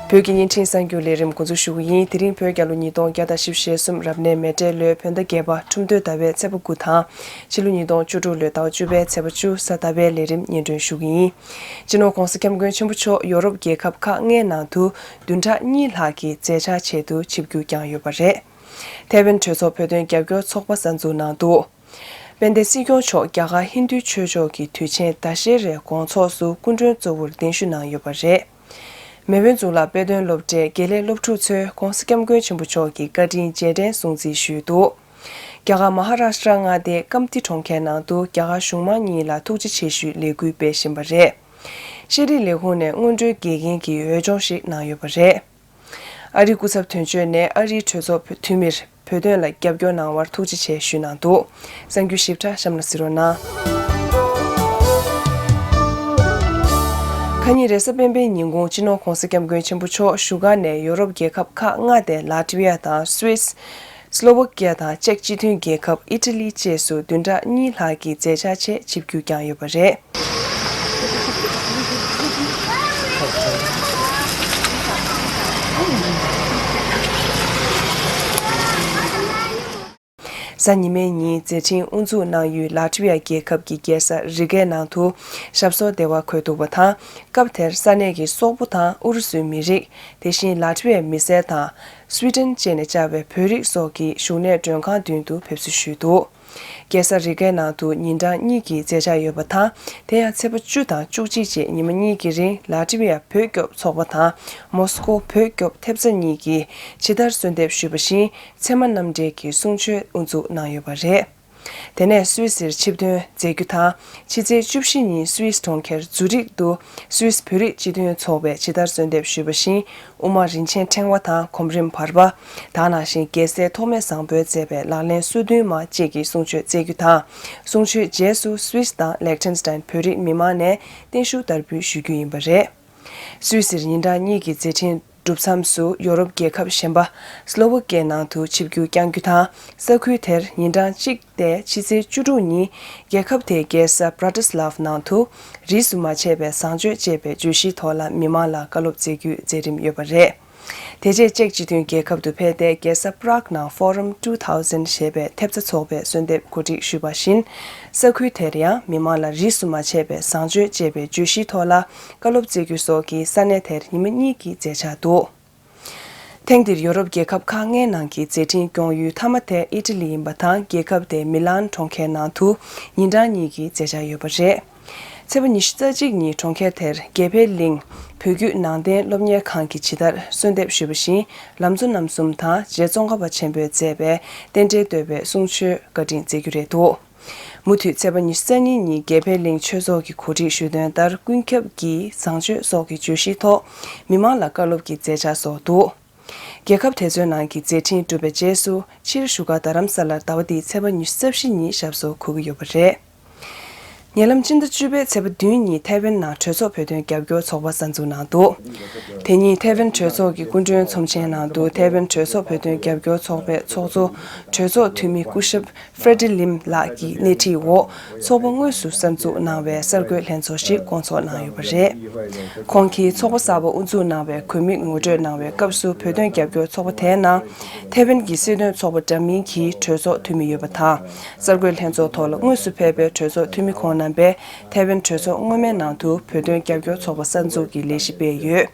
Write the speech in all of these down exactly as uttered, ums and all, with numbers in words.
བོད་ཀྱི་བརྙན་འཕྲིན་གསར་འགྱུར་ལས་རིམ་འགོ་འཛུགས་ཞུ་གི་ཡིན། དེ་རིང་བོད་རྒྱལ་ལོ་ཉིས་སྟོང་བརྒྱ་དང་བཞི་བཅུ་ཞེ་གསུམ་རབ་གནས་མེ་སྤྲེལ་ལོའི་བོད་ཟླ་བརྒྱད་པ་ཁྲུམས་སྟོད་ཟླ་བའི་ཚེས་པ་དགུ་དང་། ཕྱི་ལོ་ཉིས་སྟོང་བཅུ་དྲུག་ལོའི་ཟླ་བ་བཅུ་པའི་ཚེས་པ་བཅུ་གཟའ་ཟླ་བའི་ལས་རིམ་སྙན་སྒྲོན་ཞུ་གི་ཡིན། སྤྱི་ནོར་༧གོང་ས་༧སྐྱབས་མགོན་ཆེན་པོ་མཆོག་ཡོ་རོབ་རྒྱལ་ཁབ་ཁག་ལྔའི་ནང་དུ་བདུན་ཕྲག་གཉིས་ལྷག་གི་མཛད་འཆར་ཆེད་དུ་ཆིབས་བསྒྱུར་བསྐྱངས་ཡོད་པ་རེད། ཐའེ་ཝན་གྲོས་ཚོགས་བོད་དོན་རྒྱབ་སྐྱོར་ཚོགས་པ་གསར་འཛུགས་གནང་འདུག་དཔལ་ལྡན་སྲིད་སྐྱོང་མཆོག་རྒྱ་གར་ཧིན་རྡུ་ཆོས་ཕྱོགས་ཀྱི་དུས་ཆེན་ཟླ་ཤེལ་རའི་དགོང་ཚོགས་སུ་སྐུ་མགྲོན་གཙོ་བོར་གདན་ཞུ་གནང་ཡོད་པ་རེད། མེས་དབོན་གཙུག་ལག་དཔེ་སྟོན་སློབ་གྲྭའི་དགེ་ལས་སློབ་ཕྲུག་ཚོས་༧གོང་ས་༧སྐྱབས་མགོན་ཆེན་པོ་མཆོག་གི་བཀའ་དྲིན་རྗེས་དྲན་སྲུང་བརྩི་ཞུས་འདུག་རྒྱ་གར་མ་ཧཱ་རཱཤ་ཊ་མངའ་སྡེའི་ཀམ་ཏི་གྲོང་ཁྱེར་ནང་དུ་རྒྱ་གར་གཞུང་མང་གཉིས་ལ་ཐུགས་རྗེ་ཆེ་ཞུའི་ལས་འགུལ་སྤེལ་བཞིན་པ་རེད། ཤེས་རིག་ལས་ཁུངས་ནས་སྔོན་འགྲོའི་དགེ་རྒན་གྱི་འོས་སྦྱོང་ཞིག་གནང་ཡོད་པ་རེད། ཨ་རིའི་སྐུ་ཚབ་དོན་གཅོད་ནས་ཨ་རིའི་གྲོས་ཚོགས་འཐུས་མིར་བོད་དོན་ལ་རྒྱབ་སྐྱོར་གནང་བར་ཐུགས་རྗེ་ཆེ་ཞུས་གནང་འདུག་གསར་འགྱུར་ཞིབ་ཕྲ་གཤམ་ལ་གཟིགས་རོགས་གནང་། ཁ་ཉིན་རེས་གཟའ་སྤེན་པའི་ཉིན་གུང་སྤྱི་ནོར་༧གོང་ས་༧སྐྱབས་མགོན་ཆེན་པོ་མཆོག་བཞུགས་སྒར་ནས་ཡོ་རོབ་རྒྱལ་ཁབ་ཁག་ལྔ་སྟེ་ལ་ཏི་ཝི་ཡ་དང་སུད་སི། སི་ལོ་ཝ་ཀི་ཡ་དང་ཅེཀ་སྤྱི་མཐུན་རྒྱལ་ཁབ། ཨི་ཊ་ལི་བཅས་སུ་བདུན་ཕྲག་གཉིས་ལྷག་གི་མཛད་འཆར་ཆེད་ཆིབས་བསྒྱུར་བསྐྱངས་ཡོད་པ་རེད། གཟའ་ཉི་མའི་ཉིན་མཛད་འཕྲིན་དབུ་འཛུགས་གནང་ཡུལ་ལ་ཏི་ཝི་ཡ་རྒྱལ་ཁབ་ཀྱི་རྒྱལ་ས་རི་གའི་ནང་དུ་ཞབས་སོར་བདེ་བར་འཁོད་འདུག་པ་དང་། སྐབས་དེར་ས་གནས་ཀྱི་སོག་པོ་དང་ཨུ་རུ་སུའི་མི་རིགས། དེ་བཞིན་ལ་ཏི་ཝི་ཡའི་མི་སེར་དང་། སུའི་ཌེན་བཅས་ནས་བཅར་བའི་བོད་རིགས་སོགས་ཀྱིས་བཞུགས་གནས་མགྲོན་ཁང་མདུན་དུ་ཕེབས་བསུ་ཞུས་འདུག་རྒྱལ་ས་རི་གའི་ནང་དུ་ཉིན་གྲངས་གཉིས་ཀྱི་མཛད་འཆར་ཡོད་པ་དང་། དེ་ཡང་ཚེས་པ་བཅུ་དང་བཅུ་གཅིག་བཅས་ཉི་མ་གཉིས་ཀྱི་རིང་ལ་ཏི་ཝི་ཡ་བོད་སྐྱོབ་ཚོགས་པ་དང་མོ་སི་ཀོ་བོད་སྐྱོབ་ཐེབས་རྩ་གཉིས་ཀྱིས་ཇི་ལྟར་གསོལ་འདེབས་ཞུས་པ་བཞིན་ཚད་མ་རྣམ་འགྲེལ་གྱི་གསུང་ཆོས་དབུ་འཛུགས་གནང་ཡོད་པ་རེད། དེ་ནས་སུད་སིར་ཆིབས་ཐོན་མཛད་རྒྱུ་དང་། ཕྱི་ཚེས་བཅུ་བཞི་ཉིན་སུད་སི་གྲོང་ཁྱེར་ཛུ་རིག་ཏུ་སུད་སི་བོད་རིགས་སྤྱི་མཐུན་ཚོགས་པས་ཇི་ལྟར་གསོལ་འདེབས་ཞུས་པ་བཞིན། དབུ་མ་རིན་ཆེན་ཕྲེང་བ་དང་གོམ་རིམ་བར་པ། ད་ནང་བཞིན་རྒྱལ་སྲས་ཐོགས་མེད་བཟང་པོས་མཛད་པའི་ལག་ལེན་སོ་བདུན་མ་བཅས་ཀྱི་གསུང་ཆོས་སྩལ་རྒྱུ་དང་། གསུང་ཆོས་རྗེས་སུ་སུད་སི་དང་ལེག་ཊེན་སི་ཏན་བོད་རིགས་མི་མང་ནས་བརྟན་བཞུགས་བསྟར་འབུལ་ཞུ་རྒྱུ་ཡིན་པ་རེད། སུད་སིར་ཉིན་གྲངས་གཉིས་ཀྱི་མཛད་འཕྲིན་གྲུབ་མཚམས་སུ་ཡོ་རོབ་རྒྱལ་ཁབ་གཞན་པ་སི་ལོ་ཝ་ཀི་ཡའི་ནང་དུ་ཆིབས་བསྒྱུར་བསྐྱང་རྒྱུ་དང་། ས་ཁུལ་དེར་ཉིན་གྲངས་གཅིག་སྟེ་ཕྱི་ཚེས་བཅུ་དྲུག་ཉིན་རྒྱལ་ཁབ་དེའི་རྒྱལ་ས་བྷ་ར་ཏི་སི་ལ་ཝ་ནང་དུ་རིས་སུ་མ་ཆད་པའི་བཟང་སྤྱོད་ཅེས་པའི་བརྗོད་གཞིའི་ཐོག་ལ་མི་མང་ལ་བཀའ་སློབ་སྩལ་རྒྱུའི་མཛད་རིམ་ཡོད་པ་རེད། དེ་རྗེས་ཅེཀ་སྤྱི་མཐུན་རྒྱལ་ཁབ་ཏུ་ཕེབས་ཏེ་རྒྱལ་ས་པ་རག་ནང་Forum two thousand ཞེས་པའི་ཐེབས་རྩ་ཚོགས་པས་གསོལ་འདེབས་གོ་སྒྲིག་ཞུས་པ་བཞིན། ས་ཁུལ་དེར་ཡང་མི་མང་ལ་རིས་སུ་མ་ཆད་པའི་བཟང་སྤྱོད་ཅེས་པའི་བརྗོད་གཞིའི་ཐོག་ལ་བཀའ་སློབ་སྩལ་རྒྱུ་སོགས་ཀྱིས་ས་གནས་དེར་ཉི་མ་གཉིས་ཀྱི་མཛད་འཆར་འདུག་ཐེངས་འདིར་ཡོ་རོབ་རྒྱལ་ཁབ་ཁག་ལྔའི་ནང་གི་མཛད་འཕྲིན་སྐྱོང་ཡུལ་མཐའ་མ་དེ་ཨི་ཊ་ལི་ཡིན་པ་དང་། རྒྱལ་ཁབ་དེའི་མི་ལན་གྲོང་ཁྱེར་ནང་དུ་ཉིན་གྲངས་གཉིས་ཀྱི་མཛད་འཆར་ཡོད་པ་རེད། ཚེས་པ་ཉི་ཤུ་རྩ་གཅིག་ཉིན་གྲོང་ཁྱེར་དེར་དགེ་འཕེལ་གླིང་བོད་བརྒྱུད་ནང་བསྟན་སློབ་གཉེར་ཁང་གིས་ཇི་ལྟར་གསོལ་འདེབས་ཞུས་པ་བཞིན། ལམ་གཙོ་རྣམ་གསུམ་དང་རྗེ་ཙོང་ཁ་པ་ཆེན་པོས་མཛད་པའི་རྟེན་འབྲེལ་བསྟོད་པའི་གསུང་ཆོས་བཀའ་དྲིན་སྩལ་རྒྱུ་རེད་འདུག་མུ་མཐུད་ཚེས་པ་ཉི་ཤུ་རྩ་གཉིས་ཉིན་དགེ་འཕེལ་གླིང་ཆོས་ཚོགས་ཀྱིས་གོ་སྒྲིག་ཞུས་དོན་ལྟར། ཀུན་ཁྱབ་ཀྱི་བཟང་སྤྱོད་སོགས་ཀྱི་བརྗོད་གཞིའི་ཐོག་མི་མང་ལ་བཀའ་སློབ་ཀྱི་མཛད་འཆར་སོགས་འདུག་རྒྱལ་ཁབ་དེ་ཚོའི་ནང་གི་མཛད་འཕྲིན་གྲུབ་པའི་རྗེས་སུ། ཕྱིར་བཞུགས་སྒར་རྡ་རམ་ས་ལར་ཟླ་བ་འདིའི་ཚེས་པ་ཉི་ཤུ་རྩ་བཞི་ཉིན་ཞབས་སོར་འཁོད་ཀྱི་ཡོད་པ་རེད། ཉེ་ལམ་སྤྱི་ཟླ་བཅུ་པའི་ཚེས་པ་བདུན་ཉིན་ཐའེ་ཝན་ནང་གྲོས་ཚོགས་བོད་དོན་རྒྱབ་སྐྱོར་ཚོགས་པ་གསར་འཛུགས་གནང་འདུག་དེ་ཉིན་ཐའེ་ཝན་གྲོས་ཚོགས་ཀྱི་སྐུ་མགྲོན་ཚོམས་ཆེན་ནང་དུ་ཐའེ་ཝན་གྲོས་ཚོགས་བོད་དོན་རྒྱབ་སྐྱོར་ཚོགས་པའི་ཚོགས་གཙོ་གྲོས་ཚོགས་འཐུས་མི་སྐུ་ཞབས་ཧྥྲེ་ཌི་ལིམ་ལགས་ཀྱིས་སྣེ་ཁྲིད་འོག་ཚོགས་པ་དངོས་སུ་གསར་འཛུགས་གནང་བའི་གསར་འགོད་ལྷན་ཚོགས་ཤིག་བསྐོང་ཚོགས་གནང་ཡོད་པ་རེད། ཁོང་གིས་ཚོགས་པ་གསར་པ་དབུ་འཛུགས་གནང་བའི་དགོས་དམིགས་ངོ་སྤྲོད་གནང་བའི་སྐབས་སུ། བོད་དོན་རྒྱབ་སྐྱོར་ཚོགས་པ་དེའི་ནང་ཐའེ་ཝན་གྱི་སྲིད་དོན་ཚོགས་པ་འདྲ་མིན་གྱི་གྲོས་ཚོགས་འཐུས་མི་ཡོད་པ་དང་། གསར་འགོད་ལྷན་ཚོགས་ཐོག་ལ་དངོས་སུ་ཕེབས་པའི་གྲོས་ཚོགས་འཐུས་མི་ཁོང་རྣམ་པས་ཐའེ་ཝན་གྲོས་ཚོགས་སྔོན་མའི་ནང་དུ་བོད་དོན་རྒྱབ་སྐྱོར་ཚོགས་པ་གསར་འཛུགས་ཀྱི་ལས་གཞི་སྤེལ་ཡོད།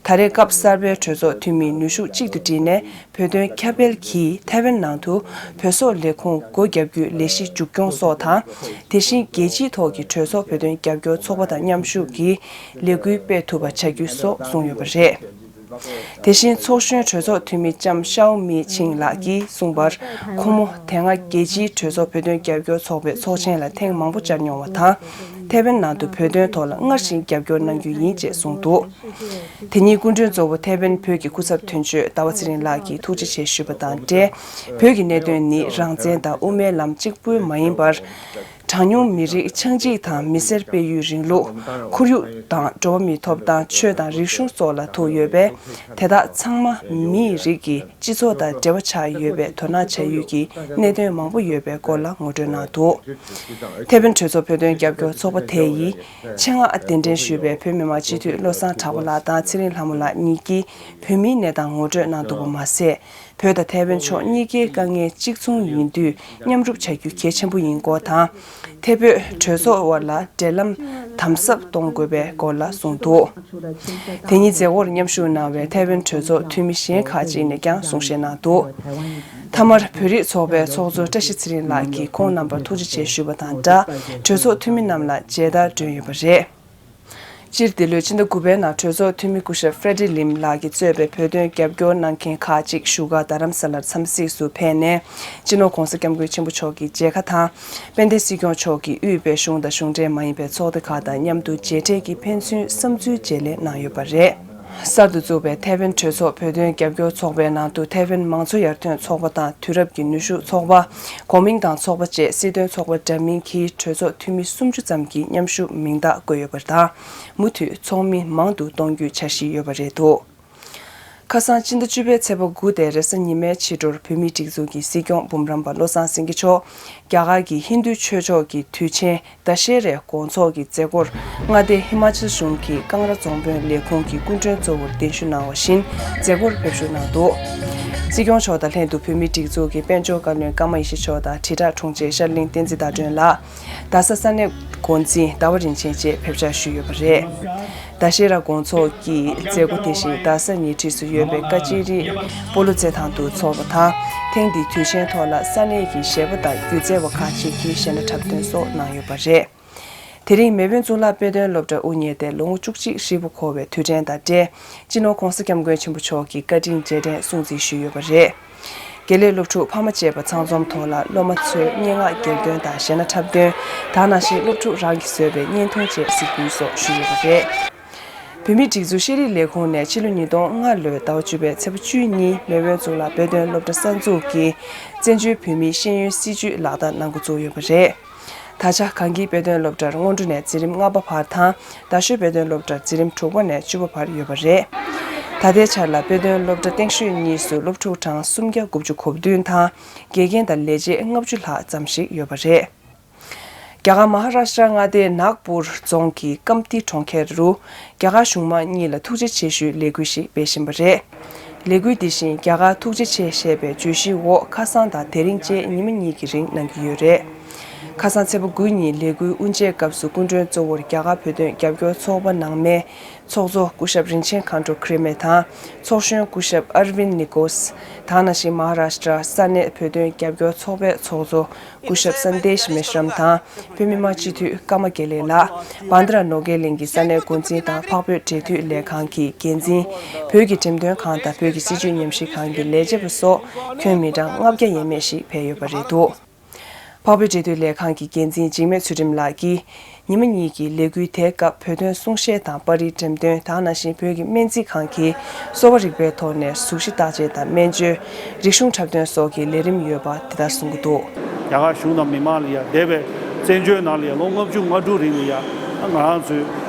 ད་རེས་སྐབས་གསར་པའི་གྲོས་ཚོགས་འཐུས་མིས་ནུས་ཤུགས་གཅིག་ཏུ་བསྒྲིལ་ནས། བོད་དོན་ཁྱབ་སྤེལ་གྱིས་ཐའེ་ཝན་ནང་དུ་བོད་སོག་ལས་ཁུངས་སྒོ་བརྒྱབ་རྒྱུའི་ལས་གཞི་མཇུག་སྐྱོང་སོགས་དང་། དེ་བཞིན་རྒྱལ་སྤྱིའི་ཐོག་གི་གྲོས་ཚོགས་བོད་དོན་རྒྱབ་སྐྱོར་ཚོགས་པ་དང་མཉམ་ཞུགས་ཀྱིས་ལས་འགུལ་སྤེལ་ཐུབ་པ་བྱ་རྒྱུ་སོགས་གསུངས་ཡོད་པ་རེད། དེ་བཞིན་ཚོགས་གཞོན་གྲོས་ཚོགས་འཐུས་མི་ལྕམ་ཤའོ་མི་ཆིང་ལགས་ཀྱིས་གསུངས་པར། ཁོང་མོ་དེ་སྔ་རྒྱལ་སྤྱིའི་གྲོས་ཚོགས་བོད་དོན་རྒྱབ་སྐྱོར་ཚོགས་པའི་ཚོགས་ཆེན་ལ་ཐེངས་མང་པོ་བཅར་མྱོང་བ་དང་། ཐའེ་ཝན་ནང་དུ་བོད་དོན་ཐོག་ལ་སྔར་བཞིན་རྒྱབ་སྐྱོར་གནང་རྒྱུ་ཡིན་ཅེས་གསུངས་འདུག་དེ་ཉིན་སྐུ་མགྲོན་གཙོ་བོ་ཐའེ་ཝན་བོད་ཀྱི་སྐུ་ཚབ་དོན་གཅོད་ཟླ་བ་ཚེ་རིང་ལགས་ཀྱིས་ཐུགས་རྗེ་ཆེ་ཞུས་པ་དང་འབྲེལ། བོད་ཀྱི་གནད་དོན་ནི་རང་བཙན་དང་དབུ་མའི་ལམ་གཅིག་པུ་མ་ཡིན་པར། གྲངས་ཉུང་མི་རིགས་ཆགས་འཇིག་དང་མི་སེར་སྤེལ་ཡུལ་རིང་ལུགས། ཁོར་ཡུག་དང་འགྲོ་བ་མིའི་ཐོབ་ཐང། ཆོས་དང་རིག་གཞུང་སོགས་ལ་ཐུག་ཡོད་པས། དེ་དག་ཚང་མ་མིའི་རིགས་ཀྱི་སྤྱི་ཚོགས་དང་འབྲེལ་བ་ཆགས་ཡོད་པའི་དོ་སྣང་བྱ་ཡུལ་གྱི་གནད་དོན་མང་པོ་ཡོད་པའི་སྐོར་ལ་ངོ་སྤྲོད་གནང་འདུག་ཐེ་ཝན་གྲོས་ཚོགས་བོད་དོན་རྒྱབ་སྐྱོར་ཚོགས་པ་དེ་ཡིས་ཆེད་མངགས་གདན་འདྲེན་ཞུས་པའི་བོད་མི་མང་སྤྱི་འཐུས་བློ་བཟང་གྲགས་པ་ལགས་དང་ཚེ་རིང་ལྷ་མོ་ལགས་གཉིས་ཀྱིས་བོད་མིའི་གནས་སྟངས་ངོ་སྤྲོད་གནང་འདུག་པ་མ་ཟད། བོད་དང་ཐའེ་ཝན་ཕྱོགས་གཉིས་ཀའི་དཀའ་ངལ་གཅིག་མཚུངས་ཡིན་དུས་མཉམ་རུབ་བྱ་རྒྱུ་གལ་ཆེན་པོ་ཡིན་སྐོར་དང་། ཐེ་བོད་གྲོས་ཚོགས་དབར་ལ་འབྲེལ་ལམ་དམ་ཟབ་གཏོང་དགོས་པའི་སྐོར་ལ་གསུངས་འདུག་དེ་ཉིན་མཛད་སྒོར་མཉམ་ཞུགས་གནང་བའི་ཐའེ་ཝན་གྲོས་ཚོགས་འཐུས་མི་གཞན་ཁག་ཅིག་ནས་ཀྱང་གསུང་བཤད་གནང་འདུག་མཐའ་མར་བོད་རིགས་ཚོགས་པའི་ཚོགས་གཙོ་བཀྲ་ཤིས་ཚེ་རིང་ལགས་ཀྱིས་ཁོང་རྣམ་པར་ཐུགས་རྗེ་ཆེ་ཞུས་པ་དང་སྦྲགས། གྲོས་ཚོགས་འཐུས་མི་རྣམས་ལ་མཇལ་དར་བསྒྲོན་ཡོད་པ་རེད། སྤྱིར་འདི་ལོའི་ཕྱི་ཟླ་དགུ་པའི་ནང་གྲོས་ཚོགས་འཐུས་མི་སྐུ་ཞབས་ཧྥྲེ་ཌི་ལིམ་ལགས་ཀྱིས་གཙོས་པའི་བོད་དོན་རྒྱབ་སྐྱོར་གནང་མཁན་ཁག་ཅིག་བཞུགས་སྒར་རྡ་རམ་ས་ལར་འཚམས་གཟིགས་སུ་ཕེབས་ནས། སྤྱི་ནོར་༧གོང་ས་༧སྐྱབས་མགོན་ཆེན་པོ་མཆོག་གི་མཇལ་ཁ་དང་། དཔལ་ལྡན་སྲིད་སྐྱོང་མཆོག་གིས་དབུས་པའི་གཞུང་དང་གཞུང་འབྲེལ་མ་ཡིན་པའི་ཚོགས་སྡེ་ཁག་དང་མཉམ་དུ་མཇལ་འཕྲད་ཀྱིས་ཕན་ཚུན་བསམ་ཚུལ་བརྗེ་ལེན་གནང་ཡོད་པ་རེད། གསར་དུ་བཙུགས་པའི་ཐའེ་ཝན་གྲོས་ཚོགས་བོད་དོན་རྒྱབ་སྐྱོར་ཚོགས་པའི་ནང་དུ་ཐའེ་ཝན་མང་གཙོ་ཡར་ཐོན་ཚོགས་པ་དང་དུས་རབས་ཀྱི་ནུས་ཤུགས་ཚོགས་པ། གོ་མིང་དང་ཚོགས་པ་བཅས་སྲིད་དོན་ཚོགས་པ་འདྲ་མིན་གྱི་གྲོས་ཚོགས་འཐུས་མི་སུམ་ཅུ་ཙམ་གྱི་མཉམ་ཞུགས་མིང་རྟགས་བཀོད་ཡོད་པ་དང་། མུ་མཐུད་ཚོགས་མི་མང་དུ་གཏོང་རྒྱུའི་འཆར་གཞི་ཡོད་པ་རེད་འདུག་ཁ་སང་སྤྱི་ཟླ་བཅུ་པའི་ཚེས་པ་དགུ་སྟེ་རེས་གཟའ་ཉི་མའི་ཕྱི་དྲོར་བོད་མིའི་སྒྲིག་འཛུགས་ཀྱི་སྲིད་སྐྱོང་འབུམ་རམས་པ་བློ་བཟང་སེང་གེ་མཆོག་རྒྱ་གར་གྱི་ཧིན་རྡུ་ཆོས་ཕྱོགས་ཀྱི་དུས་ཆེན་ད་ཤེ་རའི་དགོང་ཚོགས་ཀྱི་མཛད་སྒོར་མངའ་སྡེ་ཧི་མ་ཅལ་གཞུང་གི་ཀང་ར་རྫོང་དཔོན་ལས་ཁུངས་ཀྱི་སྐུ་མགྲོན་གཙོ་བོར་གདན་ཞུ་གནང་བ་བཞིན་མཛད་སྒོར་ཕེབས་ཞུགས་གནང་འདུག་སྲིད་སྐྱོང་མཆོག་དང་ལྷན་དུ་བོད་མིའི་སྒྲིག་འཛུགས་ཀྱི་དཔལ་འབྱོར་བཀའ་བློན་ཀརྨ་ཡེ་ཤེས་མཆོག་དང་དྲིལ་བསྒྲགས་དྲུང་ཆེ་ཤར་གླིང་བསྟན་འཛིན་ཟླ་སྒྲོན་ལགས། རྡ་ས་ས་གནས་འགོ་འཛིན་ཟླ་བ་རིན་ཆེན་བཅས་ཕེབས་བཅར་ཞུས་ཡོད་པ་རེད། ད་ཤེ་ར་དགོང་ཚོགས་ཀྱི་མཛད་སྒོ་དེ་བཞིན་རྡ་ས་ཉེ་འཁྲིས་སུ་ཡོད་པའི་ཀ་ཅི་རི་སྤོ་ལོ་རྩེད་ཐང་དུ་འཚོགས་པ་དང་། ཐེངས་འདིའི་དུས་ཆེན་ཐོག་ལ་ས་གནས་ཀྱི་གཞས་པ་དང་སྒྱུ་རྩལ་བ་ཁག་ཅིག་གིས་གཞས་སྣ་འཁྲབ་སྟོན་སོགས་གནང་ཡོད་པ་རེད། དེ་རིང་མེས་དབོན་གཙུག་ལག་དཔེ་སྟོན་སློབ་གྲྭ་དབུ་བརྙེས་ཏེ་ལོ་ངོ་བཅུ་གཅིག་ཧྲིལ་པོ་འཁོར་བའི་དུས་དྲན་དང་འབྲེལ། སྤྱི་ནོར་༧གོང་ས་༧སྐྱབས་མགོན་ཆེན་པོ་མཆོག་གིས་བཀའ་དྲིན་རྗེས་དྲན་སྲུང་བརྩི་ཞུས་ཡོད་པ་རེད། དགེ་ལས་སློབ་ཕྲུག་ཕ་མ་བཅས་པ་ཚང་འཛོམས་ཐོག་ལ་སློབ་མ་ཚོས་སྙན་ངག་གྱེར་འདོན་དང་གཞས་སྣ་འཁྲབ་སྟོན། དེ་ནང་བཞིན་སློབ་ཕྲུག་རང་གིས་བཟོས་པའི་བརྙན་ཐུང་བཅས་གཟིགས་འབུལ་སོགས་ཞུས་ཡོད་པ་རེད། བོད་མིའི་སྒྲིག་འཛུགས་ཤེས་རིག་ལས་ཁུངས་ནས་ཕྱི་ལོ་ཉིས་སྟོང་ལྔ་ལོའི་ཟླ་བ་བཅུ་པའི་ཚེས་པ་བཅུ་གཉིས་མེས་དབོན་གཙུག་ལག་དཔེ་སྟོན་སློབ་གྲྭ་གསར་འཛུགས་ཀྱི་བཙན་བྱོལ་བོད་མིའི་ཤེས་ཡོན་སྲིད་བྱུས་ལག་བསྟར་གནང་འགོ་བཙུགས་ཡོད་པ་རེད། ད་ཆ་གངས་སྐྱིད་དཔེ་སྟོན་སློབ་གྲྭར་སྔོན་འགྲོ་ནས་འཛིན་རིམ་ལྔ་པ་བར་དང་རྡ་ཤོད་དཔེ་སྟོན་སློབ་གྲྭར་འཛིན་རིམ་དྲུག་པ་ནས་བཅུ་པ་བར་ཡོད་པ་རེད། ད་ལྟའི་ཆར་ལ་དཔེ་སྟོན་སློབ་གྲྭ་སྟེང་ཤོད་གཉིས་སུ་སློབ་ཕྲུག་གྲངས་སུམ་བརྒྱ་དགུ་བཅུ་གོ་བདུན་དང་དགེ་རྒན་དང་ལས་བྱེད་ལྔ་བཅུ་ལྷག་ཙམ་ཞིག་ཡོད་པ་རེད། རྒྱ་གར་མ་ཧ་ར་ཤ་ཏྲ་མངའ་སྡེའི་ནཱག་པུར་རྫོང་གི་ཀམ་ཏི་གྲོང་ཁྱེར་རུ་རྒྱ་གར་གཞུང་མང་གཉིས་ལ་ཐུགས་རྗེ་ཆེ་ཞུའི་ལས་འགུལ་ཞིག་སྤེལ་བཞིན་པ་རེད། ལས་འགུལ་འདི་བཞིན་རྒྱ་གར་ཐུགས་རྗེ་ཆེ་ཞེས་པའི་བརྗོད་གཞིའི་འོག་ཁ་སང་དང་དེ་རིང་བཅས་ཉི་མ་གཉིས་ཀྱི་རིང་གནང་གི་ཡོད་རེད། ཁ་སང་ཚེས་པ་དགུ་ཉིན་ལས་འགུལ་དབུ་འབྱེད་སྐབས་སུ་སྐུ་མགྲོན་གཙོ་བོར་རྒྱ་གར་བོད་དོན་རྒྱབ་སྐྱོར་ཚོགས་པ་ནང་མའི་ཚོགས་གཙོ་སྐུ་ཞབས་རིན་ཆེན་མཁའ་འགྲོ་ཁེ་རི་མེ་དང་། ཚོགས་གཞོན་སྐུ་ཞབས་ཨར་ཝིན་ནི་ཀོས། དེ་ནང་བཞིན་མ་ཧ་ར་ཤ་ཏྲ་ས་གནས་བོད་དོན་རྒྱབ་སྐྱོར་ཚོགས་པའི་ཚོགས་གཙོ་སྐུ་ཞབས་སན་དེཤ་མེ་ཤྲམ་དང་། བོད་མི་མང་སྤྱི་འཐུས་ཀརྨ་དགེ་ལེགས་ལགས། བྷན་དྷ་ར་ནོར་གྱལ་གླིང་གི་ས་གནས་འགོ་འཛིན་དང་འཕགས་བོད་འབྲེལ་མཐུད་ལས་ཁང་གི་འགན་འཛིན། བོད་ཀྱི་འགྲེམས་སྟོན་ཁང་དང་བོད་ཀྱི་སྲིད་བྱུས་ཉམས་ཞིབ་ཁང་གི་ལས་བྱེད་པ་སོགས་ཁྱོན་མི་གྲངས་ལྔ་བརྒྱ་ཡས་མས་ཤིག་ཕེབས་ཡོད་པ་རེད་འདུག་འཕགས་བོད་འབྲེལ་མཐུད་ལས་ཁང་གི་འགན་འཛིན་འཇིགས་མེད་ཚུལ་ཁྲིམས་ལགས་ཀྱིས། ཉི་མ་གཉིས་ཀྱི་ལས་འགུལ་དེའི་སྐབས་བོད་དོན་གསུང་བཤད་དང་པར་རིས་འགྲེམས་སྟོན། དེ་ནང་བཞིན་བོད་ཀྱི་སྨན་རྩིས་ཁང་གིས་གསོ་བ་རིག་པའི་ཐོག་ནས་གཟུགས་གཞི་བརྟག་དཔྱད་དང་སྨན་བཅོས། རིག་གཞུང་འཁྲབ་སྟོན་སོགས་ཀྱི་ལས་རིམ་ཡོད་པ་དེ་ལྟར་གསུངས་ཀྱི་འདུག་རྒྱ་གར་གཞུང་དང་མི་མང་ལ་ཡང་འདས་པའི་བཙན་བྱོལ་ནང་ལ་ཡང་ལོ་ལྔ་བཅུ་ང་དྲུག་རིང་ལ་ཡང་ང་རང་ཚོའི་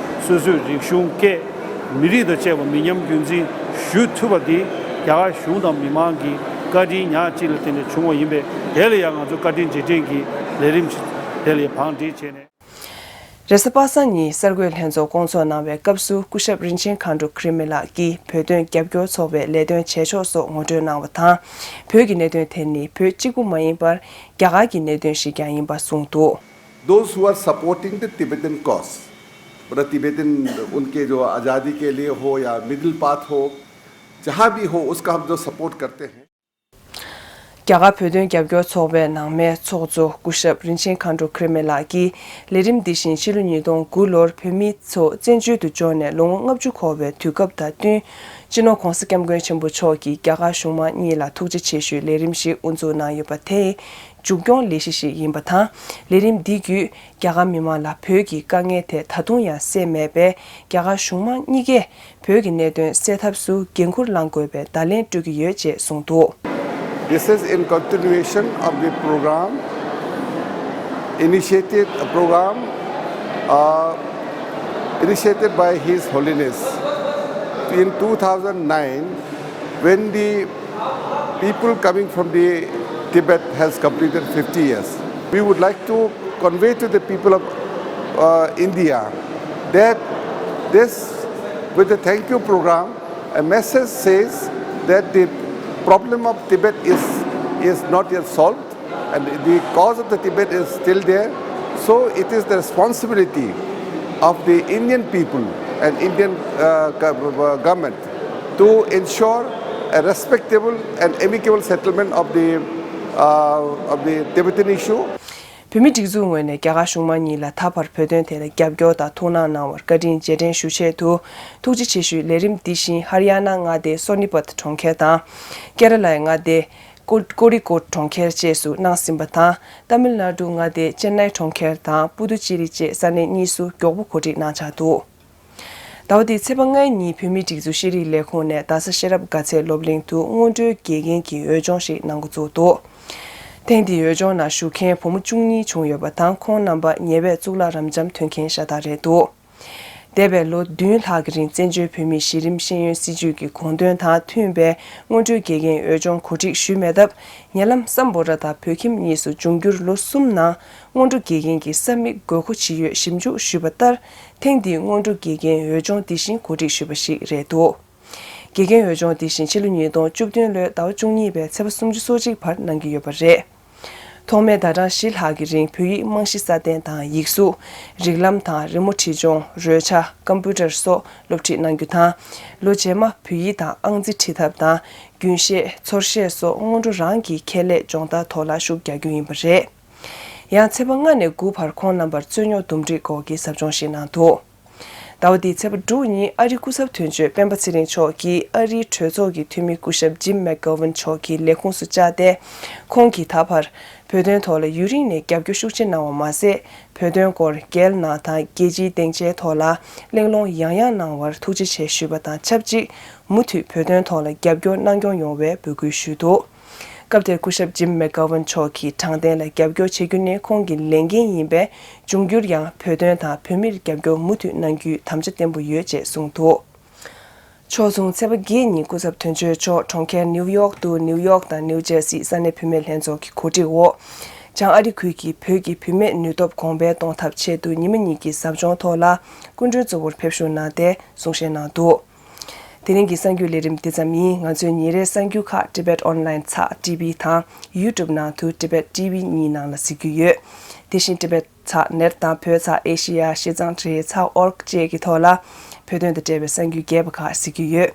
སོ་སོའི་རིག་གཞུང་སྐད། མི་རིགས་དང་བཅས་པ་མི་ཉམས་རྒྱུན་འཛིན་ཞུ་ཐུབ་པ་འདི་རྒྱ་གར་གཞུང་དང་མི་མང་གི་བཀའ་དྲིན་ཉག་གཅིག་ལ་བརྟེན་ནས་བྱུང་བ་ཡིན་པས། དེ་ལ་ཡང་ང་ཚོ་བཀའ་དྲིན་རྗེས་དྲན་གྱི་ལས་རིམ་ཞིག་དེ་ལ་ཡང་བང་སྒྲིག་བྱས་ནས། རེས་གཟའ་པ་སངས་ཉིན་གསར་འགོད་ལྷན་ཚོགས་བསྐོང་ཚོགས་གནང་བའི་སྐབས་སུ་སྐུ་ཞབས་རིན་ཆེན་མཁའ་འགྲོ་ཁེ་རི་མེ་ལགས་ཀྱིས་བོད་དོན་རྒྱབ་སྐྱོར་ཚོགས་པའི་ལས་དོན་བྱེད་ཕྱོགས་སོགས་ངོ་སྤྲོད་གནང་བ་དང་། བོད་ཀྱི་གནད་དོན་དེ་ནི་བོད་གཅིག་པུ་མ་ཡིན་པར་རྒྱ་གར་གྱི་གནད་དོན་ཞིག་ཀྱང་ཡིན་པ་གསུངས་འདུག Those who are supporting the Tibetan cause, मतलब तिबेटन उनके जो आज़ादी के लिए हो या मिडिल पाथ हो, जहाँ भी हो, उसका हम जो सपोर्ट करते हैं। རྒྱ་གར་བོད་དོན་རྒྱབ་སྐྱོར་ཚོགས་པའི་ནང་མའི་ཚོགས་གཙོ་སྐུ་ཞབས་རིན་ཆེན་མཁའ་འགྲོ་ཁེ་རི་མེ་ལགས་ཀྱིས་ལས་རིམ་འདི་བཞིན་ཕྱི་ལོ་ཉིས་སྟོང་དགུ་ལོར་བོད་མི་ཚོ་བཙན་བྱོལ་དུ་འབྱོར་ནས་ལོ་ངོ་ལྔ་བཅུ་འཁོར་བའི་དུས་སྐབས་དང་བསྟུན། སྤྱི་ནོར་༧གོང་ས་༧སྐྱབས་མགོན་ཆེན་པོ་མཆོག་གིས་རྒྱ་གར་གཞུང་མང་གཉིས་ལ་ཐུགས་རྗེ་ཆེ་ཞུའི་ལས་རིམ་ཞིག་དབུ་འཛུགས་གནང་ཡོད་པ་དེ་མཇུག་སྐྱོང་ལས་གཞི་ཞིག་ཡིན་པ་དང་། ལས་རིམ་འདི་བརྒྱུད་རྒྱ་གར་མི་མང་ལ་བོད་ཀྱི་དཀའ་ངལ་དེ་ད་དུང་ཡང་སེལ་མེད་པས། རྒྱ་གར་གཞུང་མང་གཉིས་ཀས་བོད་ཀྱི་གནད་དོན་སེལ་ཐབས་སུ་འགན་འཁུར་བླང་དགོས་པའི་བརྡ་ལན་སྤྲོད་ཀྱི་ཡོད་ཅེས་གསུངས་འདུག This is in continuation of the program initiated a program uh, initiated by His Holiness in two thousand nine, when the people coming from the Tibet has completed fifty years. We would like to convey to the people of uh, India that this, with the thank you program, a message says that the problem of Tibet is, is not yet solved and the cause of the Tibet is still there. So it is the responsibility of the Indian people and Indian uh, gov- uh, government to ensure a respectable and amicable settlement of the uh, of the Tibetan issue. བོད་མིའི་སྒྲིག་འཛུགས་ངོས་ནས་རྒྱ་གར་གཞུང་མང་གཉིས་ལ་ད་བར་བོད་དོན་ཐད་ལ་རྒྱབ་སྐྱོར་དང་ཐུགས་སྣང་གནང་བར་བཀའ་དྲིན་རྗེས་དྲན་ཞུ་ཆེད་དུ། ཐུགས་རྗེ་ཆེ་ཞུའི་ལས་རིམ་འདི་བཞིན་ཧར་ཡ་ན་མངའ་སྡེའི་སོ་ནི་པད་གྲོང་ཁྱེར་དང་། ཀེ་ར་ལའི་མངའ་སྡེའི་ཀོ་ཀོ་རི་ཀོད་གྲོང་ཁྱེར་བཅས་སུ་གནང་ཟིན་པ་དང་། ཏཱ་མིལ་ནཱ་ཌུ་མངའ་སྡེའི་ཅེན་ནའི་གྲོང་ཁྱེར་དང་པུ་ཏུ་ཅེ་རི་བཅས་ས་གནས་གཉིས་སུ་མགྱོགས་པོ་གོ་སྒྲིག་གནང་འཆར་འདུག་ཟླ་བ་འདིའི་ཚེས་པ་ལྔའི་ཉིན་བོད་མིའི་སྒྲིག་འཛུགས་ཤེས་རིག་ལས་ཁུངས་ནས་རྡ་ས་ཤེས་རབ་དགའ་ཚལ་སློབ་གླིང་དུ་སྔོན་འགྲོའི་དགེ་རྒན་གྱི་འོས་སྦྱོང་ཞིག་གནང་འགོ་བཙུགས་འདུག་ཐེངས་འདིའི་འོས་སྦྱོང་ནང་ཞུགས་མཁན་བུ་མོ་བཅུ་གཉིས་བྱུང་ཡོད་པ་དང་། ཁོང་རྣམ་པ་ཉེ་བའི་གཙུག་ལག་རབ་འབྱམས་ཐོན་མཁན་ཤ་སྟག་རེད་འདུག་འདས་པའི་ལོ་བདུན་ལྷག་གི་རིང་བཙན་བྱོལ་བོད་མིའི་གཞི་རིམ་ཤེས་ཡོན་སྲིད་བྱུས་ཀྱི་དགོངས་དོན་དང་མཐུན་པའི་སྔོན་འགྲོའི་དགེ་རྒན་འོས་སྦྱོང་གོ་སྒྲིག་ཞུས་མེད་སྟབས། ཉེ་ལམ་སམ་བྷོ་ཊ་དང་བོད་ཁྱིམ་གཉིས་སུ་འབྱུང་འགྱུར་ལོ་གསུམ་ནང་སྔོན་འགྲོ་དགེ་རྒན་གྱི་ས་མིག་དགོས་མཁོ་ཇི་ཡོད་ཞིབ་འཇུག་ཞུས་པ་ལྟར། ཐེངས་འདིའི་སྔོན་འགྲོ་དགེ་རྒན་འོས་སྦྱོང་འདི་བཞིན་གོ་སྒྲིག་ཞུས་པ་ཞིག་རེད་འདུག་དགེ་རྒན་འོས་སྦྱོང་འདི་བཞིན་ཕྱི་ལོ་ཉིས་སྟོང་བཅུ་བདུན་ལོའི་ཟླ་བ་བཅུ་གཉིས་པའི་ཚེས་པ་སུམ་ཅུ་སོ་གཅིག་བར་གནང་གི་ཡོད་པ་རེད། ཐོག་མའི་ཟླ་གྲངས་བཞི་ལྷག་གི་རིང་བོད་ཡིག་རྨང་གཞི་སྲ་བརྟན་དང་ཡིག་གཟུགས། རིགས་ལམ་དང་རི་མོ་བྲིས་སྦྱོང་། རོལ་ཆ། ཀམ་པུ་ཊར་སོགས་སློབ་ཁྲིད་གནང་རྒྱུ་དང་། ལོ་རྗེས་མ་བོད་ཡིག་དང་ཨང་རྩིས་ཁྲིད་ཐབས་དང་། རྒྱུན་ཤེས། ཚོར་ཤེས་སོགས་སྔོན་འགྲོ་རང་གི་ཁྱད་ལས་སྦྱོང་བརྡར་ཐོག་ལ་ཤུགས་རྒྱག་རྒྱུ་ཡིན་པ་རེད། ཡང་ཚེས་པ་ལྔ་ནས་དགུ་བར་ཁོང་རྣམ་པར་རྩོད་རྙོག་འདུམ་འགྲིག་སྐོར་གྱི་ཟབ་སྦྱོང་ཞིག་གནང་འདུག་ཟླ་བ་འདིའི་ཚེས་པ་དྲུག་ཉིན་ཨ་རིའི་སྐུ་ཚབ་དོན་གཅོད་སྤེན་པ་ཚེ་རིང་མཆོག་གིས་ཨ་རིའི་གྲོས་ཚོགས་ཀྱི་འཐུས་མི་སྐུ་ཞབས་ཇིམ་མེག་གྷོ་ཝན་མཆོག་གི་ལས་ཁུངས་སུ་བཅར་ཏེ། ཁོང་གིས་ད་བར་བོད་དོན་ཐོག་ལ་ཡུན་རིང་ནས་རྒྱབ་སྐྱོར་ཤུགས་ཆེ་གནང་བ་མ་ཟད། བོད་དོན་སྐོར་རྒྱལ་ནང་དང་རྒྱལ་སྤྱིའི་སྡིངས་ཆའི་ཐོག་ལ་གླེང་སློང་ཡང་ཡང་གནང་བར་ཐུགས་རྗེ་ཆེ་ཞུས་པ་དང་ཆབས་ཅིག་མུ་མཐུད་བོད་དོན་ཐོག་ལ་རྒྱབ་སྐྱོར་གནང་སྐྱོང་ཡོང་བའི་འབོད་སྐུལ་ཞུས་འདུག་སྐབས་དེར་སྐུ་ཞབས་ཇིམ་མེག་གྷོ་ཝན་མཆོག་གིས་དྲང་བདེན་ལ་རྒྱབ་སྐྱོར་བྱེད་རྒྱུ་ནི་ཁོང་གི་ལས་འགན་ཡིན་པས། འབྱུང་འགྱུར་ཡང་བོད་དོན་དང་བོད་མིར་རྒྱབ་སྐྱོར་མུ་མཐུད་གནང་རྒྱུའི་དམ་བཅའ་བརྟན་པོ་ཡོད་ཅེས་གསུངས་འདུག་ཕྱོགས་མཚུངས་ཚེས་པ་བརྒྱད་ཉིན་སྐུ་ཚབ་དོན་གཅོད་མཆོག་གྲོང་ཁྱེར་ནིའུ་ཡོག་ཏུ་ནིའུ་ཡོག་དང་ནིའུ་ཇར་སི་ས་གནས་བུད་མེད་ལྷན་ཚོགས་ཀྱི་གོ་སྒྲིག་འོག་བྱང་ཨ་རི་ཁུལ་གྱི་བོད་ཀྱི་བུད་མེད་ནུས་སྟོབས་གོང་འཕེལ་གཏོང་ཐབས་ཆེད་དུ་ཉི་མ་གཉིས་ཀྱི་ཟབ་སྦྱོང་ཐོག་ལ་སྐུ་མགྲོན་གཙོ་བོར་ཕེབས་བཞུགས་གནང་སྟེ་གསུང་བཤད་གནང་འདུག་དེ་རིང་གི་གསར་འགྱུར་ལས་རིམ་འདི་ཙམ་ཡིན། ང་ཚོའི་ཉིན་རེའི་གསར་འགྱུར་ཁག་Tibet Online ཚགས་ཊི་བི་དང་YouTube ནང་དུ་Tibet T V གཉིས་ནང་ལ་གཟིགས་རྒྱུ་ཡོད། དེ་བཞིན་Tibet ཚགས་net དང་བོད་ཚགས་ཨེ་ཤི་ཡ་ཤེས་ཚང་བྲེལ་ཚགས་org བཅས་ཀྱི་ཐོག་ལ་བོད་དོན་དང་འབྲེལ་བའི་གསར་འགྱུར་རྒྱས་པ་ཁག་གཟིགས་རྒྱུ་ཡོད།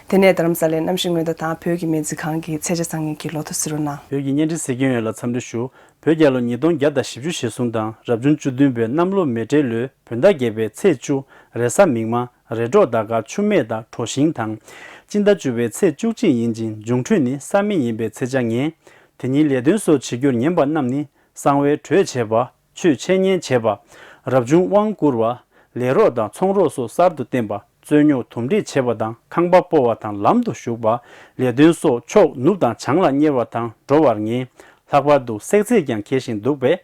དེ་ནས་རྡ་རམ་ས་ལའི་གནམ་གཤིས་སྔོན་བརྡ་དང་བོད་ཀྱི་སྨན་རྩིས་ཁང་གི་ཚེས་ཆ་བཟང་ངན་གྱི་ལོ་ཐོ་གཟིགས་རོགས་གནང་། བོད་ཀྱི་བརྙན་འཕྲིན་གཟིགས་མཁན་ཡོངས་ལ་འཚམས་འདྲི་ཞུ། བོད་རྒྱལ་ལོ་ཉིས་སྟོང་བརྒྱ་དང་བཞི་བཅུ་ཞེ་གསུམ་དང་རབ་བྱུང་བཅུ་བདུན་པའི་གནམ་ལོ་མེ་སྤྲེལ་ལོའི་བོད་ཟླ་བརྒྱད་པའི་ཚེས་བཅུ། རེས་གཟའ་མིག་དམར་རེས་འགྲོགས་ཟླ་སྐར་ཆུ་སྨད་དང་གྲོ་ཞིང་དང་། སྤྱི་ཟླ་བཅུ་པའི་ཚེས་བཅུ་གཅིག་ཡིན་ཅིང་འབྱུང་འཕྲོད་ནི་ས་སྨེ་ཡིན་པའི་ཚེས་ཆ་ངན། དེ་ཉིན་ལས་དོན་སོགས་བྱེད་རྒྱུར་ཉན་པ་རྣམས་ནི་གསང་བའི་གྲོས་བྱེད་པ། ཆོས་འཆད་ཉན་བྱེད་པ། རབ་བྱུང་དབང་བསྐུར་བ། ལས་རོགས་དང་ཚོང་རོགས་སོགས་གསར་དུ་བསྟེན་པ། རྩོད་རྙོག་དུམ་སྒྲིག་བྱེད་པ་དང་ཁང་པ་སྤོ་བ་དང་ལམ་དུ་ཞུགས་པ། ལས་དོན་སོགས་ཕྱོགས་ནུབ་དང་བྱང་ལ་གཉེར་བ་དང་འགྲོ་བར་ངེས། ལྷག་པར་དུ་བསྲེག་རྫས་ཀྱང་འཁེལ་བཞིན་འདུག་པས།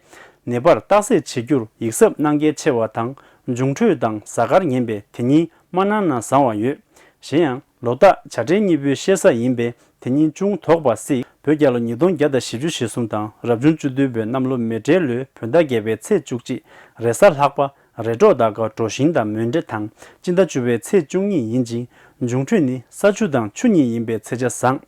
ནད་པར་རྟགས་གསལ་བྱེད་རྒྱུར་ཡིག་ཚབ་གནང་གལ་ཆེ་བ་དང་། འབྱུང་འཕྲོད་དང་གཟའ་སྐར་ངན་པས་དེ་ཉིན་མ་གནང་ན་བཟང་བ་ཡོད། གཞན་ཡང་། ལོ་རྟགས་བྱ་སྤྲེལ་གཉིས་པོའི་ཤེས་གཟའ་ཡིན་པས་དེ་ཉིན་ཅུང་དོགས་པ་སྲིད། བོད་རྒྱལ་ལོ་ཉིས་སྟོང་བརྒྱ་དང་བཞི་བཅུ་ཞེ་གསུམ་དང་རབ་བྱུང་བཅུ་བདུན་པའི་གནམ་ལོ་མེ་སྤྲེལ་ལོའི་བོད་ཟླ་བརྒྱད་པའི་ཚེས་བཅུ་གཅིག་རེས་གཟའ་ལྷག་པ། རེས་འགྲོགས་ཟླ་སྐར་གྲོ་ཞིང་དང་མོན་གྲེ་དང་། སྤྱི་ཟླ་བཅུ་པའི་ཚེས་བཅུ་གཉིས་ཡིན་ཅིང་། འབྱུང་འཕྲོད་ནི་ས་ཆུ་དང་ཆུ་གཉིས་ཡིན་པའི་ཚེས་ཆ་བཟང་།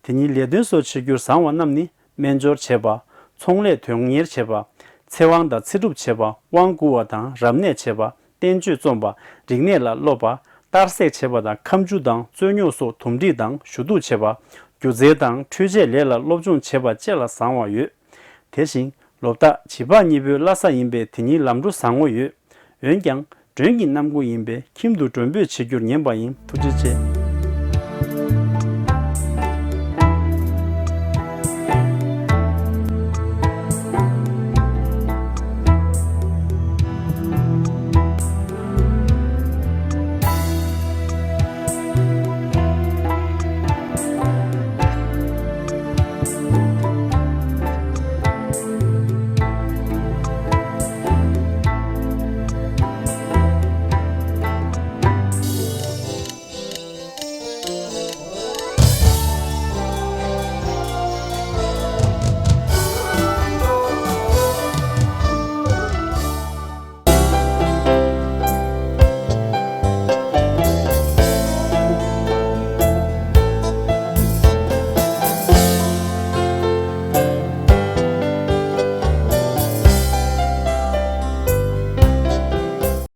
དེ་ཉིན་ལས་དོན་སོགས་བྱེད་རྒྱུར་བཟང་བ་རྣམས་ནི། སྨན་སྦྱོར་བྱེད་པ། ཚོང་ལས་དོན་གཉེར་བྱེད་པ། ཚེ་དབང་དང་ཚེ་སྒྲུབ་བྱེད་པ། དབང་བསྐུར་བ་དང་རབ་གནས་བྱེད་པ། བསྟན་བཅོས་རྩོམ་པ། རིག་གནས་ལ་སློབ་པ། གཏར་སྲེག་བྱེད་པ་དང་ཁ་མཆུ་དང་རྩོད་རྙོག་སོགས་དུམ་སྒྲིག་དང་ཞུ་གཏུག་བྱེད་པ། སྒྱུ་རྩལ་དང་འཕྲུལ་ཆས་ལས་ལ་སློབ་སྦྱོང་བྱེད་པ་བཅས་ལ་བཟང་བ་ཡོད། དེ་བཞིན་ལོ་རྟགས་བྱི་ཕག་གཉིས་པོའི་བླ་གཟའ་ཡིན་པས་དེ་ཉིན་ལམ་འགྲོ་བཟང་བོ་ཡོད། འོན་ཀྱང་། མགྲོན་གྱི་གནམ་སྒོ་ཡིན་པས་ཁྱིམ་དུ་མགྲོན་འབོད་བྱེད་རྒྱུར་ཉན་པ་ཡིན། ཐུགས་རྗེ་ཆེ།